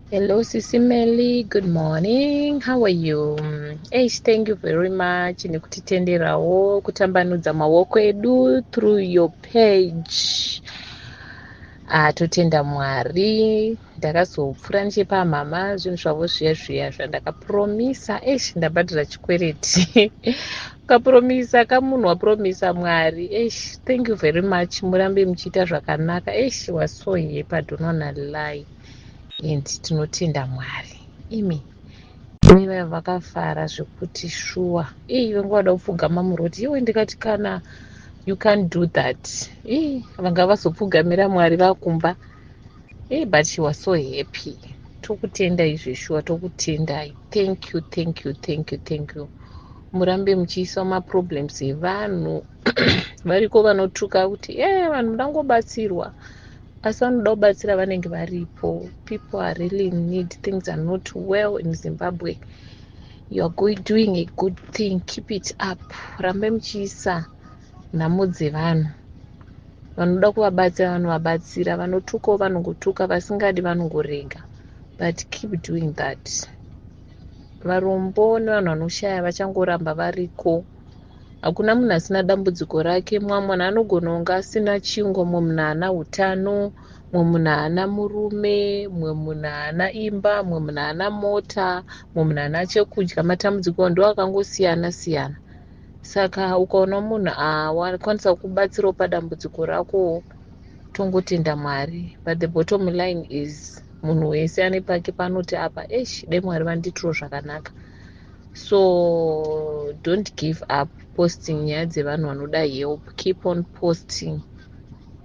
Hello, Sisi Melly. Good morning. How are you? Eish, thank you very much nekutitenderawo kutambanudza maoko edu through your page. Ah, totenda Mwari. Ndakazopfuura nechepamama zvinhu zvavo zviya zviya zvandakapromisa. Eish, ndabhadhara chikwereti. Ukapromisa kamunhu wapromisa Mwari. Eish, thank you very much. Murambe muchiita zvakanaka. Eish, was so happy. I don't wanna lie. And tinotenda Mwari. Imi mai vaya vakafara zvekuti shuwa. Ii, vanga vada kupfugama muroti. Iwe, ndikati kana you can't do that. Ii, vanga vazopfugamira Mwari vakumba. Ii, but she was so happy. Tokutendai zveshuwa, tokutendai. Thank you, thank you, thank you, thank you. Murambe muchiisa maproblems evanhu. Variko vanotuka kuti e vanhu mudangobatsirwa, asi vanoda kubatsira vanenge varipo. People are really in need. Things are not well in Zimbabwe. You are doing a good thing. Keep it up. Rambe muchiisa nhamo dzevanhu. Vanoda kuvabatsira vanovabatsira, vanotukawo vanongotuka, vasingadi vanongorega, but keep doing that. Varombo nevanhu vanoshaya vachangoramba variko. Hakuna munhu asina dambudziko rake. Mumwe munhu anogona kunge asina chingwa, mumwe munhu haana utano, mumwe munhu haana murume, mumwe munhu haana imba, mumwe munhu haana mota, mumwe munhu haana chekudya. Matambudziko ndo akangosiyana siyana. Saka ukaona munhu akwanisa kubatsirawo padambudziko rako, tongotenda Mwari. But the bottom line is munhu wese ane pake panoti apa, esh, dai Mwari vandiitirawo zvakanaka. So don't give up posting nyaya dzevanhu vanoda help. Keep on posting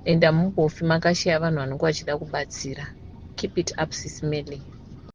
and hamumbofi makashaya vanhu vanenge vachida kubatsira. Keep it up, Sis Melly.